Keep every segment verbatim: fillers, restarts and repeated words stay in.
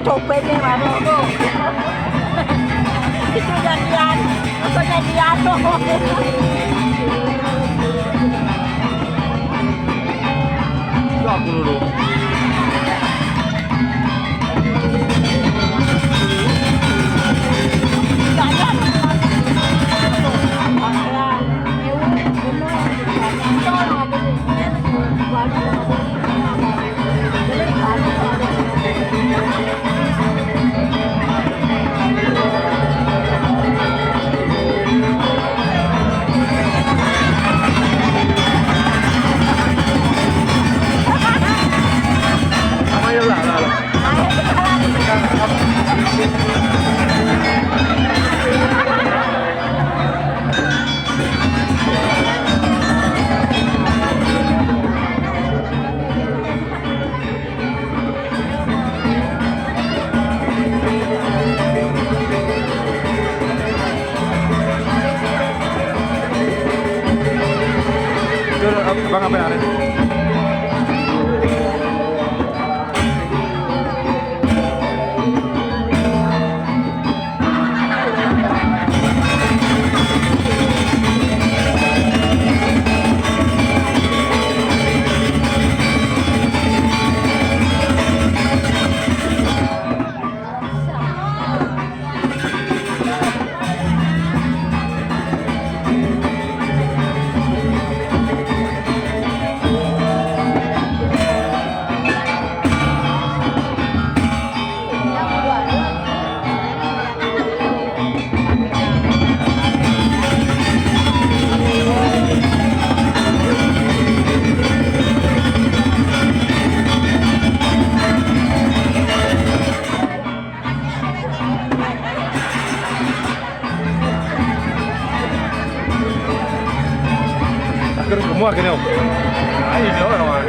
Sopirnya baru. Itu jadian, itu jadian. Aku dulu. Itu abang apa yang ada? Akhirnya semua gini, Om. Ayo, ini orang.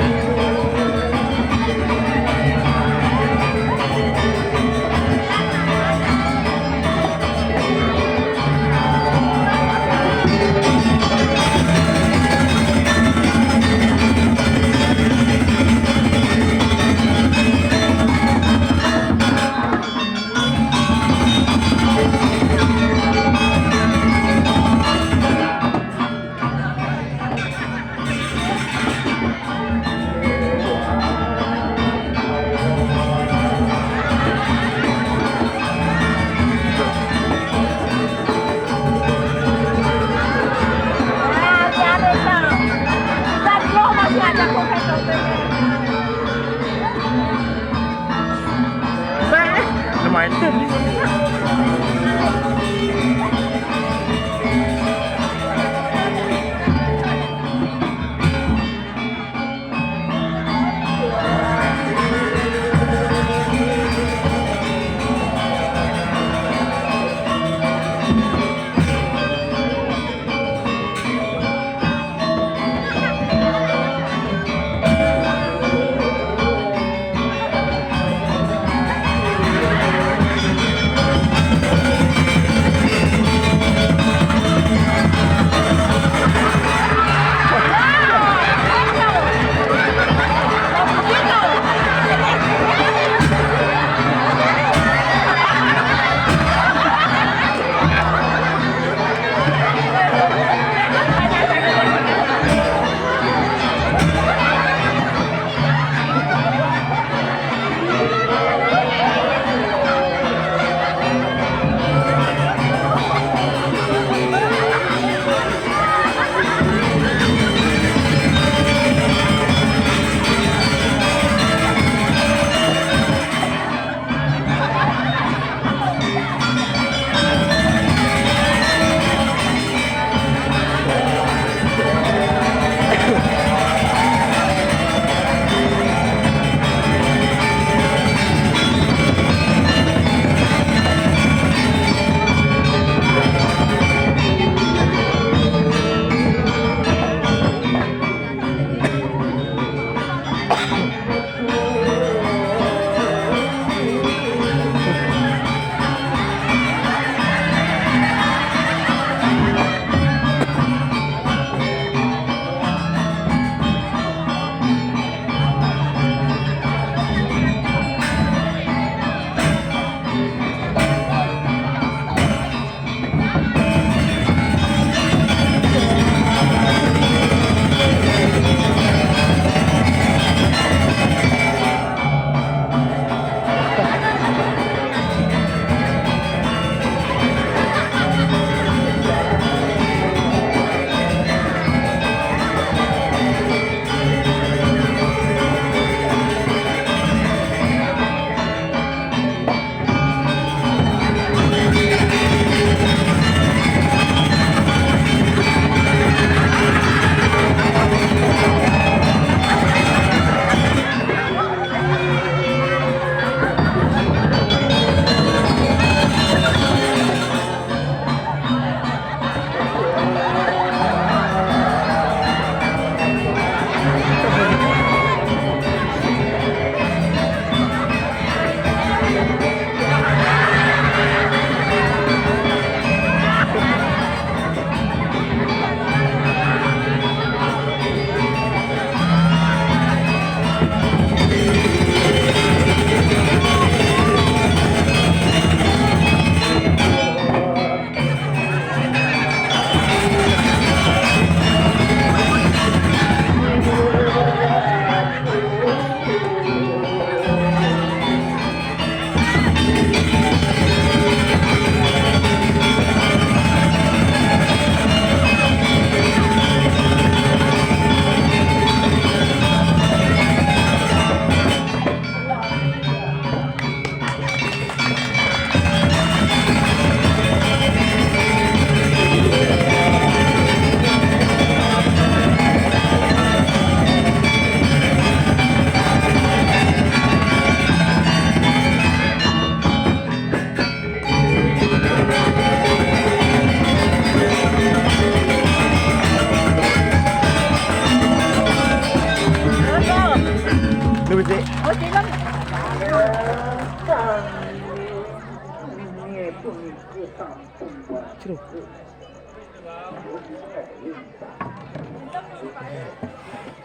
Dek. Oh, silang.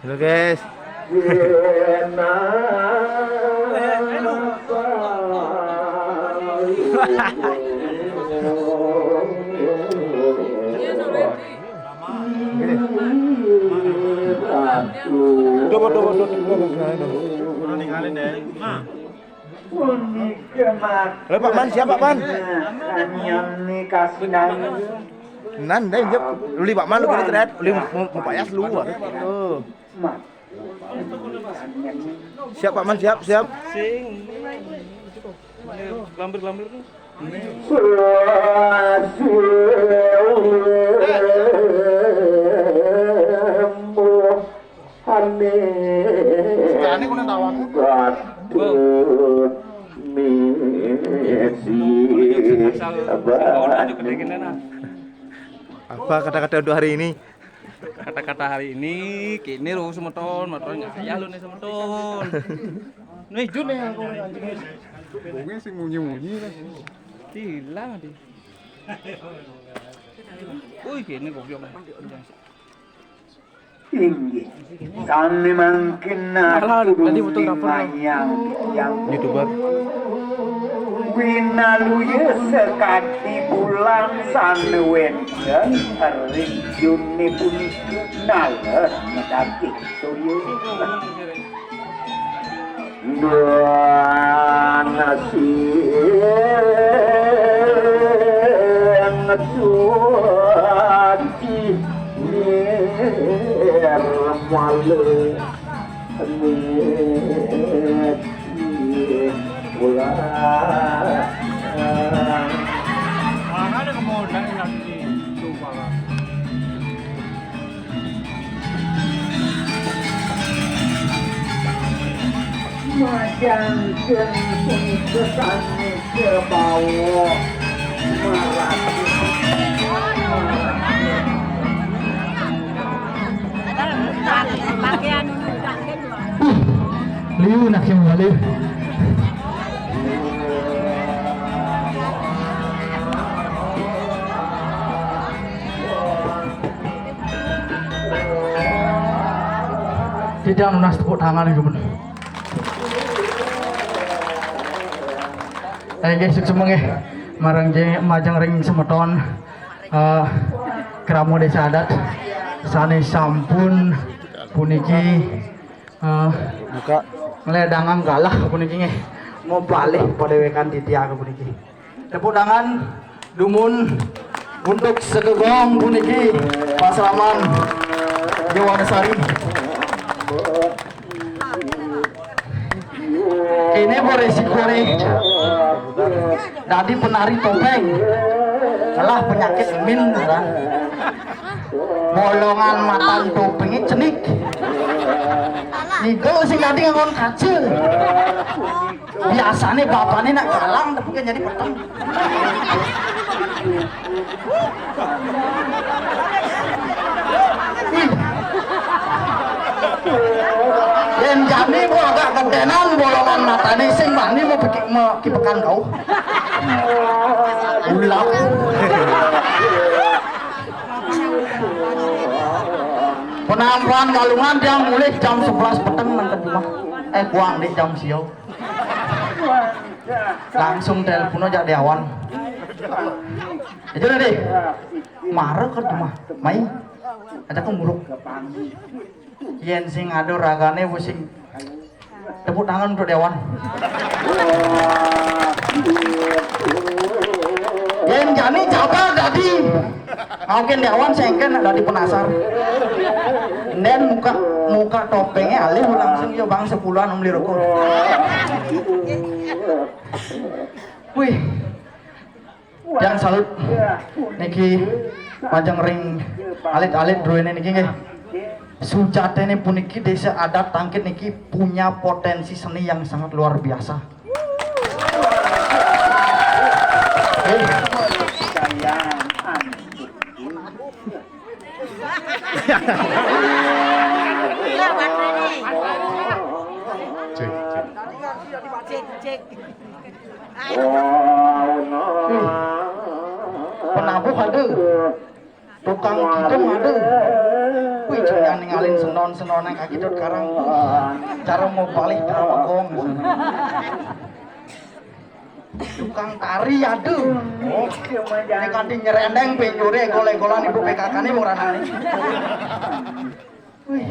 Halo guys. Coba, coba, coba, coba, coba. Halo, Pak Man, siap, Pak Man? Nan deh, jep. Lu, Pak Man, lu gini, Tret. Lu mau, mau payas lu. Tuh. Siap, Pak Man, siap, siap. Lambir-lambir. Apa kata-kata untuk hari ini? Kata-kata hari ini, kini lu semeton, meton ngayah lu nih semeton. Nih jun nih aku anjing. Bunga sih munyi-munyi lah. Hilang di. Wih, kini goblok. Inggih. Sami mangkin aku tadi fotografer mayang yang YouTuber. Winaluya sekadi bulan sanuwun ring june punika naleh medaging toya. Nuan sing suci nirmala. Majang keng sesane kebawa marati. Liu nak yang balik. Tidak nunas tepuk tangan itu pun. Eh, nggih, suksma nggih. Marang je majeng ring semeton eh, krama desa adat sane sampun puniki eh, Buka. Ngledangang galah puniki nggih. Mupalih padewekan titiang puniki. Tepuk tangan dumun untuk segegong puniki Pasraman Yowanesari. Kene beresikone dadi penari topeng. Salah penyakit min kan. Bolongan matan topengnya cenik. Niku sing dadi nganggon kaca. Biasane bapane nak galang tapi kan jadi peteng. Yen jani ku agak gedenan bolongan matane sing bani mau pikir mau kipekan kau. Ulap. Penampilan Galungan dia mulai jam sebelas peteng nang ke rumah. Eh, buang di jam siau. Langsung telepon aja di awan. Itu tadi. Marah ke rumah. Mai. Ada kemuruk. Yen sing ada ragane pusing. Tepuk tangan untuk Dewan. Yen jani jabar dadi. Mungkin Dewan sengken dadi penasar. Nen muka muka topengnya alih langsung yo bang sepuluhan om lirukun. Wih. Yang salut niki majeng ring alit-alit druene niki nggih. Sujatene puniki desa adat Tangkit niki punya potensi seni yang sangat luar biasa. Nggih. Cek, Penabuh ada. Tukang kidung ada. Wih, jangan ninggalin senon-senon yang kaki tuh sekarang. Cara mau balik, cara mau gong. Tukang tari ada. Oh, ini kanti nyerendeng pinjure gole-golan ibu P K K ini murah. Wih.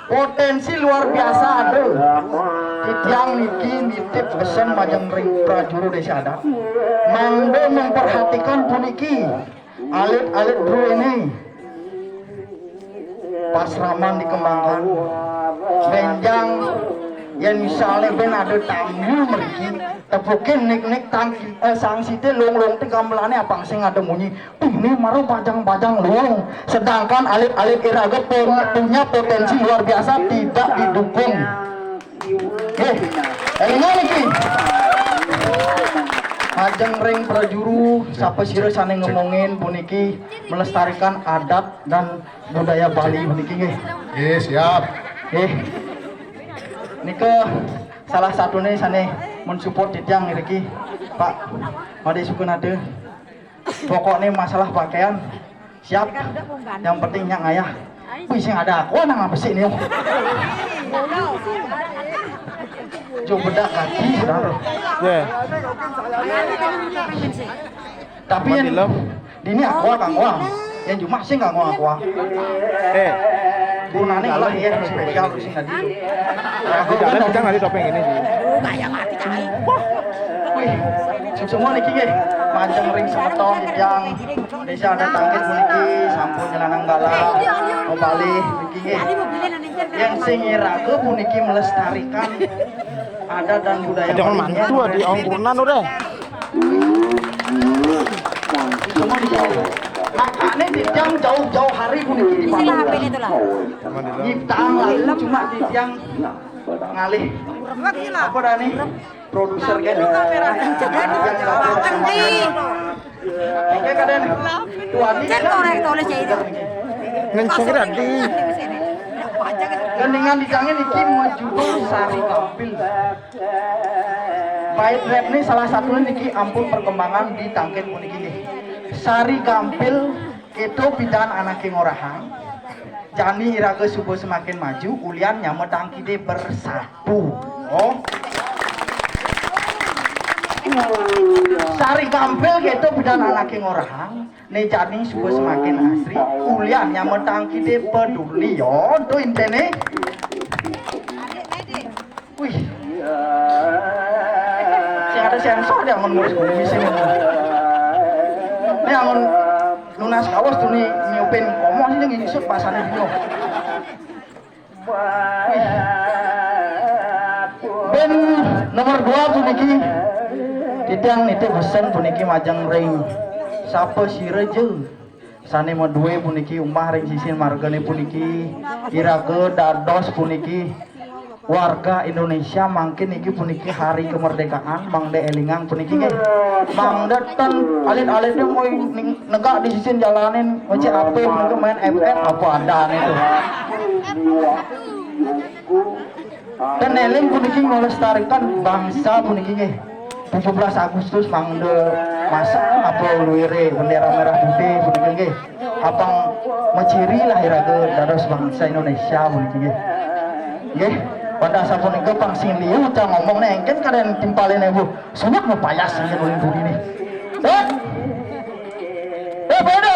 Potensi luar biasa ada. Titiang niki nitip pesan majeng ring prajuru desa adat. Mangda memperhatikan puniki. Alit-alit bro ini. Pasraman dikembangkan. Benjang yang misalnya ben ada tamu meriki, tepukin nik-nik tangki, eh, sangsite lung-lung ti gamelane apang sing ada munyi. Ini maru bajang-bajang luung, sedangkan alit-alit iraga punya, punya potensi luar biasa tidak didukung. Nggih, elingan niki. Majeng ring prajuru, sapa sira sane ngomongin puniki melestarikan adat dan budaya Bali puniki nggih. Nggih, siap. Nggih. Nika salah satune sane mensupport titiang ngriki, Pak Made Sukunata. Pokoknya masalah pakaian siap. Yang penting nyak ngayah. Wih, sing ada aku nang apa sih nih? Jo bedak kaki, saudara. Ya. Tapi yang dini aku kang wang. Yang cuma sing kang wang aku. Eh. Gunane lah ya spesial sing tadi. Aku kan tadi topeng ini sih. Wih, semua niki nggih. Majeng ring semeton yang desa ada tangkit puniki sampun nyelanang galah. Kembali niki nggih. Yang sing iraga puniki melestarikan adat dan budaya. Jangan mantu di ongkunan udah. Semua di sini. Makanya titiang jauh-jauh hari puniki di Padang. Nyiptaan lagu cuma titiang ngalih. Apa dah nih? Produser kan? Oke, kadang tuan ini. Kan korek tulis ya itu. Ngenceng tadi. Gendingan di tangan iki majudul Sari Gampil. Bait rap ini salah satu niki ampun perkembangan di tangkit puniki nggih. Sari Gampil itu pidan anake ngorahang. Jani iraga suba semakin maju, ulian nyama tangkide bersatu. Oh. Sari Gampil gitu pidan anake ngorahang. Ne jani suba semakin asri, ulian nyama tangkide peduli. Yo, to intene. Wih. Sing ada sensor dia amun nulis bumi sing. Ini amun nunas kawas tuh nih nyiupin komo sih yang ini sut pasane dino. Wih. Ben nomor dua puniki. Titiang nitih pesen puniki majeng ring sapa sira je. Sane madue puniki umah ring sisin margane puniki iraga dados puniki warga Indonesia mangkin niki puniki hari kemerdekaan mangda elingang puniki nggih. Mangda ten alit-alite moy ning negak di sisin jalanin ngecek ape puniki main F F apa adane itu. Dan eling puniki ngelestarikan bangsa puniki nggih. Tujuh belas Agustus mangda masang apa luire bendera merah putih puniki nggih. Apang meciri lah iraga dados bangsa Indonesia puniki nggih. Nggih, pada sapunika pang sing liu ca ngomong ne engken kadang timpalin ibu. Sunyuk mau payas engken ulin budi nih. Eh? Eh, Pak Edo.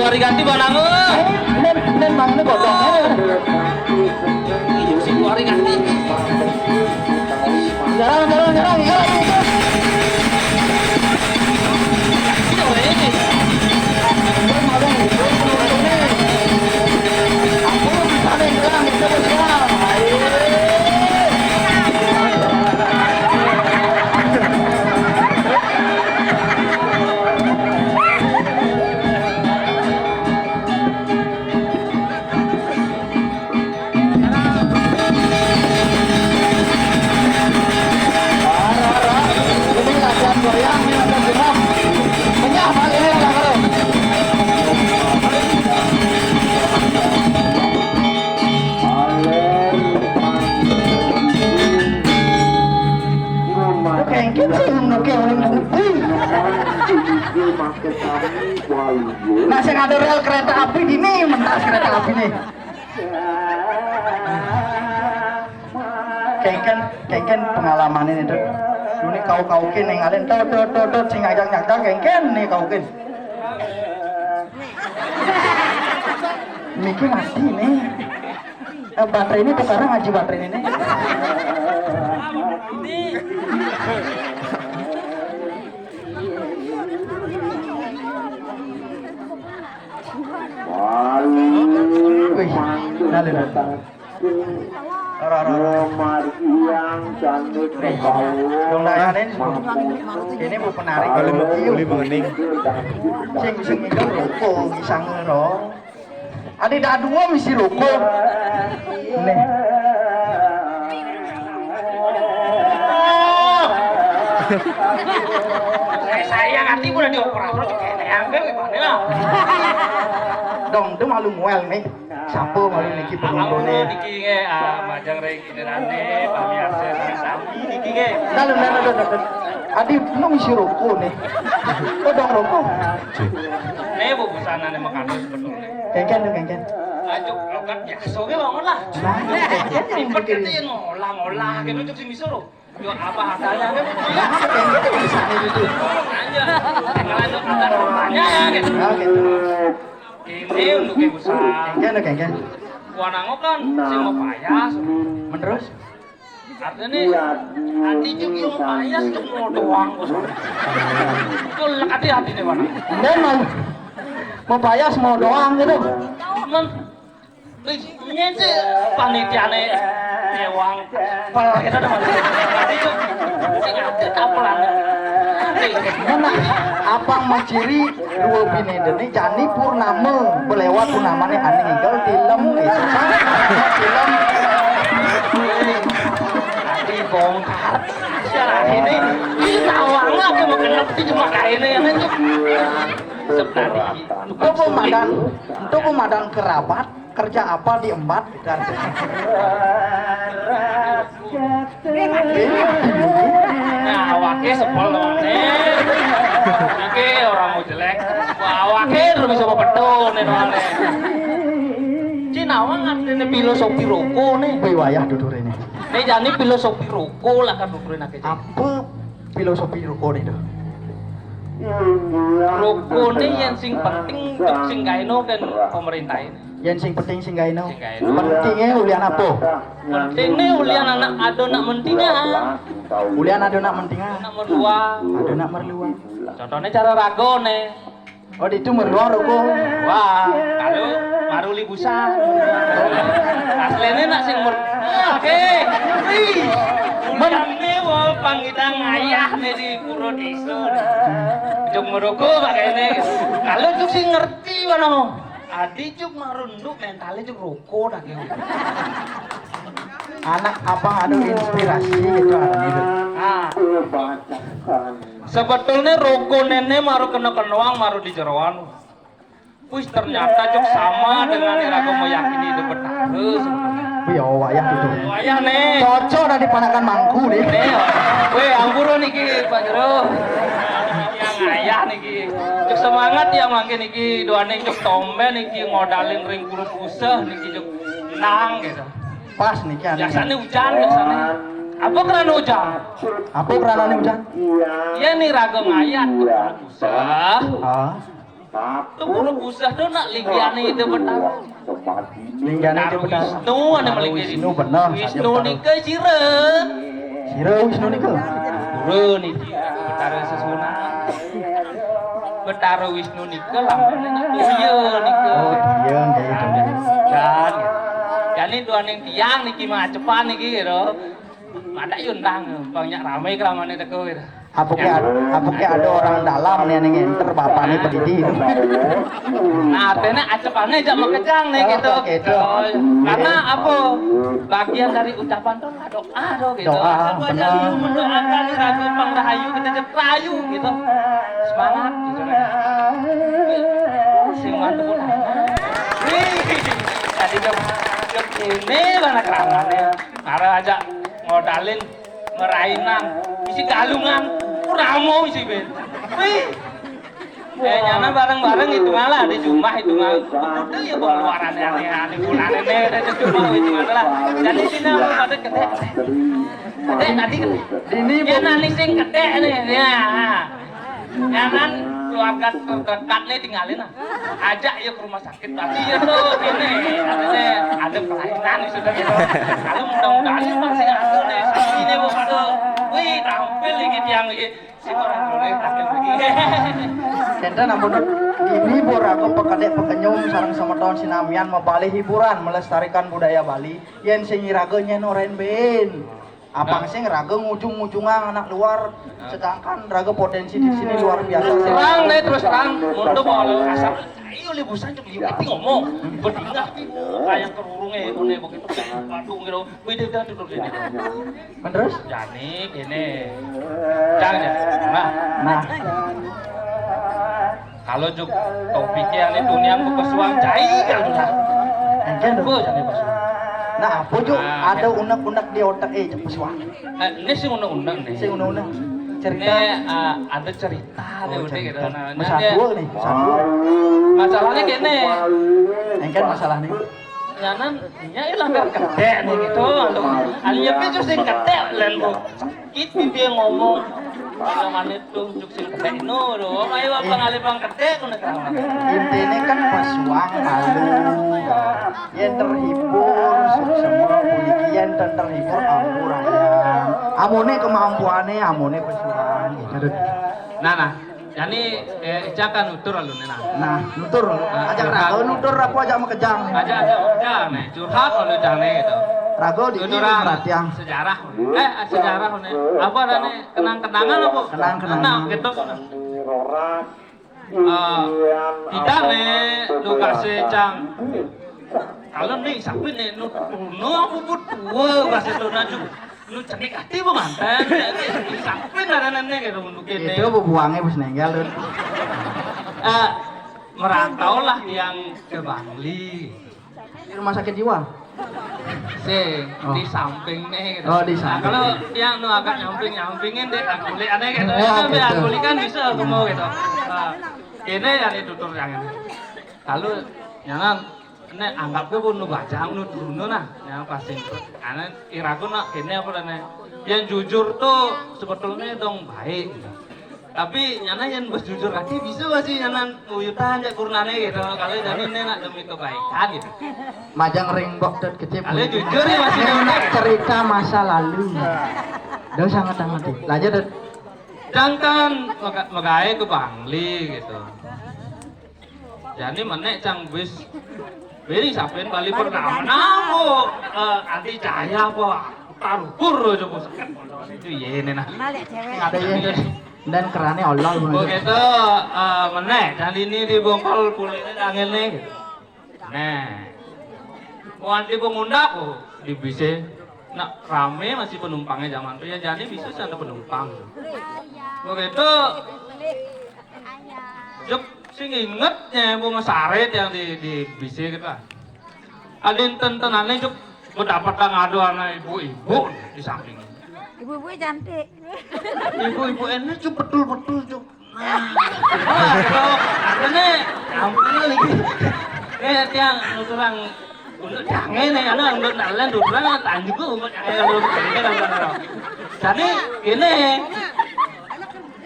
Mari ganti, Bang Anang. Nen, nen, Bang, ini potong. Iya, sing mari ganti. Jarang, jarang, jarang, jarang. Kengken sih, ngono ke orang putih. Nah, sing ada rel kereta api di nih, mentas kereta api nih. Kengken, kengken pengalaman ini tuh. Dulu nih kau-kau ke ning alen, tuh, tuh, tuh, tuh, sing ngajak-ngajak, kengken nih kau ke. Niki mati nih. Eh, baterai ini tukaran ngaji baterai ini. Wih, nah, lihat. Ora, ora, ora. Dong dayanin. Ini mau penarik kalau mau kiu. Sing, sing itu rokok, pisang ro. Ada dah dua misi rokok. Nih. Eh, saya nanti udah dioper terus kayak yang gimana ya? Dong, itu malu muel nih. Siapa malu niki penontonnya? Niki nge, ah, majang rek Inderane, pamiarsa sareng sami niki nggih. Dalem, dalem, dalem, dalem. Adi, lu ngisi rokok nih. Kodong rokok. Nih, bu, busanane mekaten sebetulnya. Kengken, kengken. Ayo, logat biasa ge bangun lah. Nah, kengken yang ribet gitu ya, ngolah-ngolah gitu, cuk sing bisa, loh. Yo, apa hasilnya? Nah, kengken bisa gitu. Aja. Tinggal aja kata rumahnya ya, gitu. Nah, gitu. Ini untuk ibu saya. Kengken, kengken. Wanango kan sing mau payas. Menerus? Artinya, adi juga mau payas, cuma mau doang, bos. Itu hati-hati nih, Wanango. Memang mau payas, mau doang gitu. Men, ini sih panitiane nyewang. Pal kita ada masih. Adi juga sing ada tapelan. Mana abang menciri dua bini deni jani purnama belewat purnamane ane ngigel tilem, eh, susah. Tilem. Dibongkar. Sekarang ini, ini tawang apa mau kena di cuma kainnya, ya, itu. Sebenarnya. Itu pemadan, itu pemadan kerabat, kerja apa diembat, gitu artinya. Nah, awake sepol to, Nek. Iki ora mau jelek. Wah, awake terus bisa betul nih, Nek. Cinawang artine filosofi roko nih. Kuwi wayah tuturene. Nek jane filosofi roko lah kan tuturene akeh. Apa filosofi roko nih, Dok? Roko nih yang sing penting untuk sing kaino kan pemerintah ini. Yen sing penting sing gaeno. Sing gaeno. Pentinge ulian apa? Pentinge ulian anak ado nak mentingan. Ulian ado nak mentingan. Anak mertua. Ado nak mertua. Contohnya cara ragone. Oh, itu mertua roko. Wah, kalau maruli busa. Aslene nak sing mer. Oke. Menane wong pangidang ayah ne di pura desa. Jog meroko pakene. Kalau jog sing ngerti mana? Adi juk marunduk mentale juk roko dah kene. Anak abang ada inspirasi gitu, ada gitu. Nah, sebetulnya roko nene maru kena kenuang maru di jeroan. Wis ternyata juk sama dengan yang aku meyakini itu benar. Terus. Wih, oh, wayah gitu. Wayah nih. Cocok dah dipanakan mangku nih. Nih, weh, ampura niki Pak Jero. Yang ayah niki. Cuk semangat ya mangke niki doane cuk tombe niki modalin ring guru puseh niki cuk nang gitu. Pas niki anu. Biasane ujan biasane. Apa kerana ujan? Apa kerana ujan? Ya nih raga ngayat guru puseh. Ah. Tuh, bulu busah tuh nak linggiane itu Betara. Linggiane itu Betara. Wisnu, anu, Betara Wisnu, Wisnu bener. Wisnu nika sira. Sira Wisnu nika. Pura niki, Betara Sesuhunan. Betara Wisnu nika lambene nak Surya nika. Oh, iya, nggih, nggih. Dan, jane duaning tiang niki macepan niki, gitu. Ada yundang, banyak rame keramane teko, gitu. Apuke ad-, apuke ada orang dalam nih yang ngenter bapaknya pedidi. Nah, artinya acepane jak makejang nih, gitu. Oh, gitu. Karena apa? Bagian dari ucapan tuh doa tuh, gitu. Doa, asal aja benar. Lu mendoakan nih, ragu pang rahayu, kita cek rayu, gitu. Semangat, gitu. Sing mantep. Wih, tadi tuh, ini mana keramane? Mara aja ngodalin merainan, isi galungan, ramo isi ben. Wih. Eh, nyana bareng-bareng itu malah di rumah itu malah. Udah ya, bawa luaran aneh-aneh, bulan ini ada cuma itu malah. Jadi sini orang pada gede. Gede tadi gede. Ini ya, nanti sing gede nih, ya. Jangan keluarga terdekat nih tinggalin lah. Ajak ya ke rumah sakit. Tapi ya tuh gini, katanya ada kelainan sudah gitu. Kalau mudah-mudahan sih masih ada nih. Ini mau pada, wih, tampil lagi tiang lagi. Si orang boleh tampil lagi. Kenten ampun. Ini boraga pekedek pekenyum sareng semeton sinamian mabali hiburan melestarikan budaya Bali. Yen sing iraga nyen ora ben. Apang sing raga ngujung-ngujungang anak luar, sedangkan raga potensi di sini luar biasa. Terus terang deh, terus terang. Untuk mau asal ayo libusan cek liu ati ngomong. Bedingah ati kayak kerurunge ngene begitu. Waduh, gitu. Beda dah tuh gini. Terus? Jani gini. Jangan ya. Nah. Nah. Kalau juk topiknya ane dunia ku pesuang cai kalau sudah. Engken lho. Apa jane pesuang? Nah, apa juk ada unek-unek di otak eh juk pesuang. Eh, ini sih unek-unek nih. Sing unek-unek. Cerita. Ini, ah, ada cerita nih, oh, udah cerita. Gitu. Nah, masalah nih, masalah. Masalahnya gini. Engken masalah nih. Nyanan, ya ilang kan kedek nih gitu. Aduh. Aliyep itu sing kedek len, Bu. Sakit pipi ngomong. Namanya tuh juk sing kedek no, aduh. Ayo apa ngalih bang kedek ngono kan. Intinya kan pesuang malu. Yen terhibur, semua puniki yen ten terhibur ampurayang. Amone kemampuane, amone pesuang gitu. Nah, nah. Jani, eh, Ica kan nutur alune nah. Nah, nutur. Nah, aja curhat. Raga nutur apa aja makejang. Aja, aja, aja, nih, curhat kalau jane gitu. Raga di nutur ini perhatian. Sejarah. Eh, sejarah nih. Apa nih? Kenang-kenangan apa? Kenang-kenangan. Nah, gitu. Eh, kita nih, lu kasih cang. Kalau nih, sampai nih, nu, nu, aku pun tua, kasih tuh, nah, cuk. Lu cenik ati apa manten? Sampai naranane gitu untuk ini. Itu bubuange wis nenggal, Dun. Eh, merantaulah yang ke Bangli. Di rumah sakit jiwa? Sih, oh. Di samping nih gitu. Oh, di samping. Nah, kalau yang nu agak nyamping-nyampingin deh, aku lihat aneh gitu. Oh, gitu. Aku lihat kan bisa aku mau gitu. Nah, ini yang ditutur yang ini. Lalu, jangan Nek anggapke pun nu bajang nu truna nah, yang pasti. Karena iraku nak kene apa nek? Yang jujur tuh sebetulnya dong baik. Tapi nyana yang bos jujur lagi bisa masih nyana uyutan cek purnane gitu. Kalau dari ini nak demi kebaikan gitu. Majang ring bok dot kecil. Kalau jujur ya masih cerita masa lalu. Dah sangat amat. Lanjut, Dut. Sedangkan mega-, megawe ke Bangli gitu. Jani menek cang bis. Beri sampean Bali pertama. Namo, eh, anti cahaya apa? Tarukur aja bos. Itu ya ini nah. Ada ya. Dan kerane olol bener. Begitu, eh, menek dan ini dibongkol pulihnya angin nih. Nah. Mau anti pengundak, oh, di bise. Nak rame masih penumpangnya zaman itu ya, jadi bisa sih ada penumpang. Begitu. Jep, sing inget ya, Bu Mesare yang di, di bise kita. Ada yang tentenane jep, aku dapat kan ada anak ibu-ibu di samping. Ibu-ibu cantik. Ibu-ibu ini cuk betul-betul cuk. Nah, ini ampun lagi. Eh, tiang nuturang untuk jangan nih, anak untuk nalan nuturang tanjuk untuk jangan untuk jangan. Jadi ini,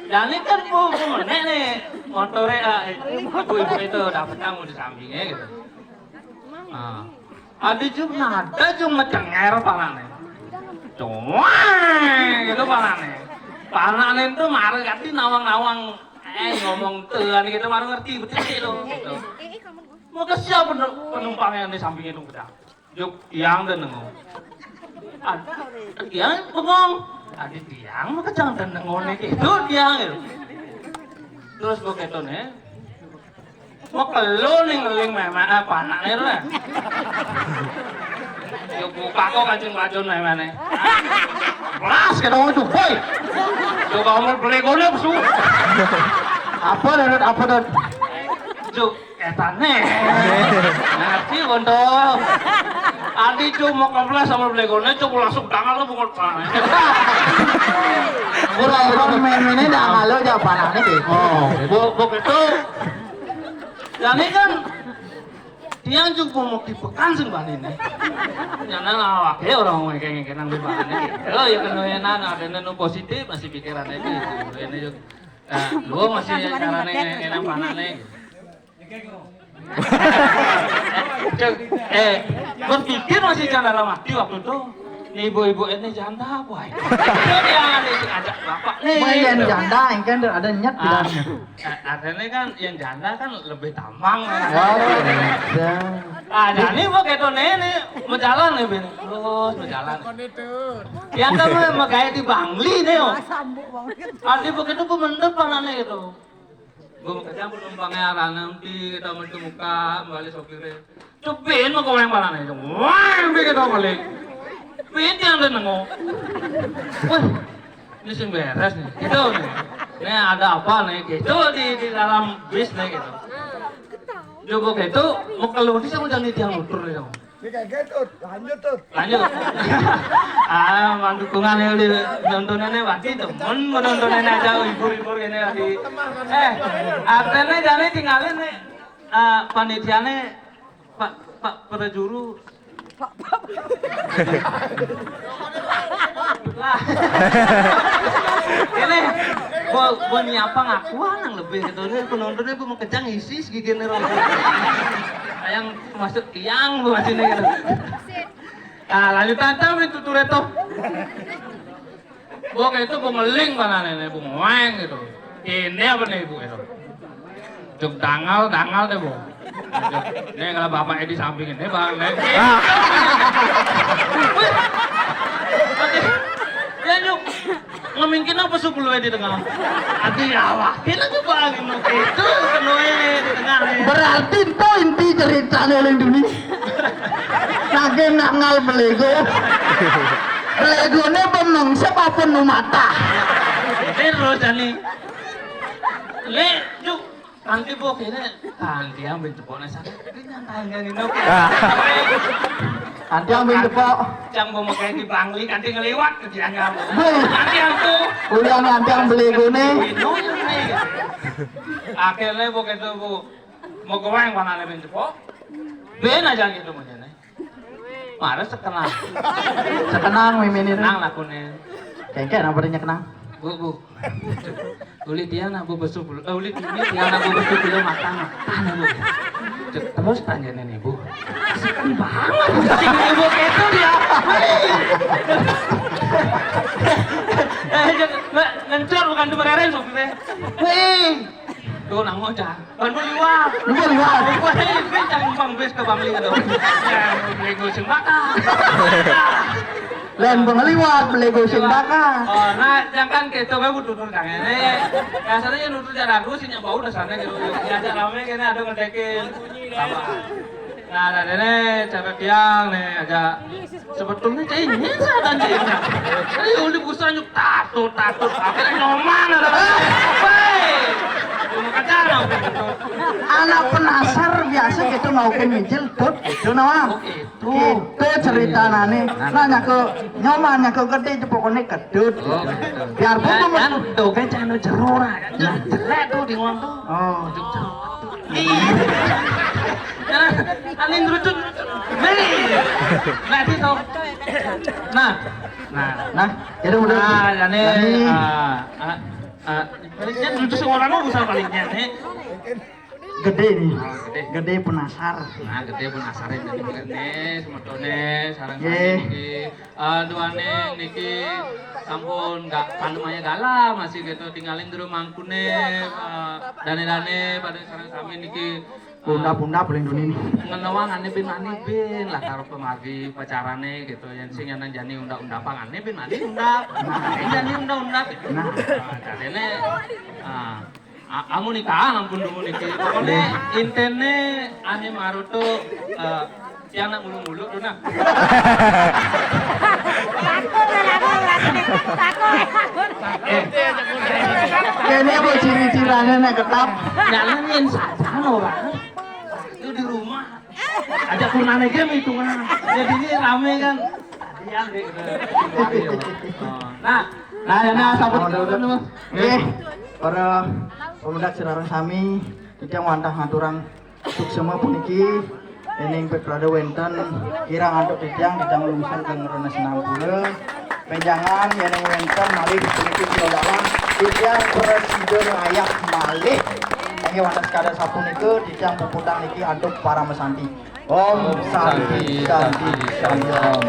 jadi kan bu, bu menek nih. Motoré, ah, eh, ibu-ibu itu dapetnya mau di sampingnya gitu. Ah. Adi jug nada jug macenger panane. Cuang gitu panane. Panane itu marah kati nawang-nawang, eh, ngomong tuan gitu, baru ngerti betul gitu. Gitu. Mau ke siapa penumpangnya di samping itu kita? Jug tiang dan nengok. Tiang bengong. Adi tiang mau kejang dan nengok nih gitu tiang gitu. Terus begitu nih. Mau kelu nih ngeling memang apa anaknya lah. Yo buka kok kancing baju memangnya. Belas kita mau itu, boy. Coba omong beli golek su. Apa dan apa dan? Ju, etane. Ngerti kontol. Adi cu mau kemplas sama beli golek cu langsung tangan lu bungut. Ora-ora memene dah ngalo aja panane gitu. Oh, bu, bu itu. Jane kan tiang cukup mau dipekan sing bani ini. Nyana lawake orang ngekeng-ngekeng nang di bani. Lo ya kena enak, ada nu positif masih pikiran aja gitu. Ini juga. Nah, lu masih carane enak panane. Cuk, eh, berpikir masih cara mati waktu itu. Nih ibu-ibu ini janda apa ya? Dia ada ajak bapak nih. Main janda, engkan ada nyet bilangnya. Artinya kan yang janda kan lebih tampang. Oh, iya. Ah, jadi mau kayak tuh nenek mau jalan nih, Ben. Terus mau jalan. Yang kan mau kayak di Bangli nih, oh. Adi begitu gue mendep anaknya itu. Gue mau kerja penumpangnya arah nanti kita mau muka kembali sopirnya. Cepin mau kawin mana nih? Wah, yang bikin kau balik. Pin yang ada nengok. Wah, ini sih beres nih. Gitu nih. Ini ada apa nih? Gitu di di dalam bis nih gitu. Coba gitu, mau keluar di sana jangan tiang motor nih dong. Ini kayak gitu, lanjut tuh. Lanjut. Ah, mandukungan ya udah nontonannya wati temen mau nontonan aja hibur-hibur gini lagi. Eh, artinya jane tinggalin nih. Ah, panitiane Pak Pak Prajuru. Lah. Ini gua gua nyapa ngakuan yang lebih gitu nih penontonnya gua mau kejang isi segigine rokok. Yang masuk tiang gua masih nih gitu. Nah, lanjut tantang itu tuh reto. Gua kayak itu gua ngeling mana nenek gua ngoeng gitu. Ini apa nih ibu itu? Cuk dangal, dangal deh bu. Ini kalau bapak Edi sampingin deh bang. Wih, ya yuk ngemingkin apa suku lu di tengah? Aduh ya Allah, kita coba angin mau itu kenue di tengah nih. Berarti itu inti ceritanya oleh dunia. Nage nangal belego. Belegone bemeng sebab penuh mata. Terus ani. Le, yuk. Nanti bu kene nanti yang bentuk sana. Ini nyantai nggak ini. Nanti yang main tepok. Yang mau makai di Bangli nanti ngeliwat ke dia nggak. Nanti yang tuh. Udah nanti yang belegone. Akhirnya bu itu bu mau ke wayang mana nih bentuk? Ben aja gitu macamnya. Mara sekenang. Sekenang mimini. Nang lakune. Kengke nang berenya kenang. Bu, bu. Uli dia nak bu besu bulu. Eh, uli dia dia nak bu besu bulu matang. Tanya bu. Terus tanya nenek bu. Sekan banget. Pusing ibu kayak itu dia. Eh, ngencor bukan tuh bereren maksudnya. Wih. Tuh nang ngocah. Ban liwat. Lu liwat. Wah, ini cang bang bis ke bang liwat tuh. Ya, beli goseng bakar. Lain bang liwat, beli goseng bakar. Oh, nah, jangan kayak itu kan butuh tutur kang ini. Biasanya yang nutur jalan terus ini bau dasarnya gitu. Ya, ada rame kayaknya ada ngedekin. Nah, nah, ini cara tiang nih agak sebetulnya cengeng saya dan cengeng. Saya udah busanya takut takut. Akhirnya nyoman ada. Hei, cuma kacang. Anak penasar biasa gitu mau ke mijil tut itu nama. Itu cerita nane. Nah, nyaku nyoman nyaku gede itu pokoknya kedut. Biarpun tuh kan tuh kan cano jerora. Jelek tuh di uang tuh. Oh. Ih. Nah, angin ngerucut. Nih. Nah, itu. Nah. Nah, nah, jadi udah. Nah, ini, ah, ah. Ah, palingnya duduk seorang mau usah palingnya nih. Gedé nih. Ah, gedé. Gedé penasar. Nah, gedé penasar ini nih, semetoné sareng sami niki. Eh, duaning niki sampun gak panemaya galah masih gitu tinggalin di rumah mangkuné, eh, dané-dané pada sareng sami niki. Undap-undap paling dunia ini. Ngenawang ané bin mani bin lah karo pamargi pacarané gitu. Yén sing nang jani undap-undapang ané bin mani undap. Nah, jani undap-undap. Nah. Nah, jadiné, ah, a- amun nikah ampun dulu niki. Pokoknya intinya ané marutu, eh, tiang nak mulu-mulu tuh nah. Kéné bu ciri-cirané nek ketap. Nyalengin saja orang. Itu di rumah. Ajak kurnané game hitungan. Jadi ini rame kan. Iya, gitu. Oh. Nah, nah, ya, nah, sampun. Nggih, para pemuda sareng sami, titiang wantah ngaturang suksema puniki, ening pepradé wénten kirang antuk titiang, titiang lungsur geng rena sinampura. Pénjangan yéning wénten malih puniki kula dalang, titiang prasida ngayah malih. Inggih wantah sekadar sapunika, titiang puputang niki antuk paramasanti. Om Santi, Santi, Santi Om.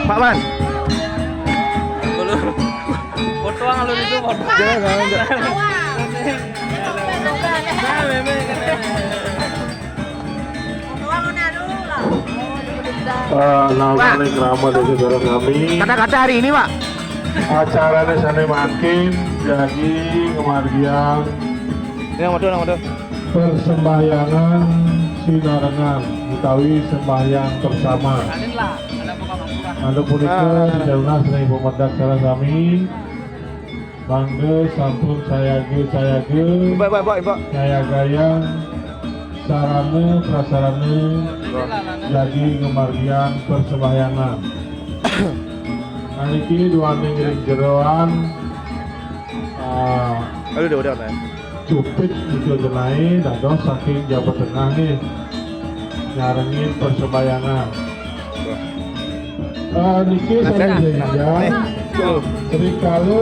Pak Man. Foto alur itu foto. Jangan, jangan, jangan. Nah, meme. Eh, nami krama desa sareng sami. Kata-kata hari ini, Pak. Acarané sané mangkin jagi ngamargiang. Ini yang betul, yang betul. Persembahyangan sinarengan utawi sembahyang bersama. Anu punika, ah, didalunas ring pemedak sareng sami. Mangga sampun sayaga-sayaga. Mbak, mbak, mbak, mbak. Nyayagayang sarana prasarana jagi ngamargiang persembahyangan. Niki duaning ring jeroan, ah, aduh, udah, udah, udah. Cupit Ida Genaé dados saking Jawa Tengah nggih. Nyarengin persembahyangan. Eh, niki sané sehingga rikala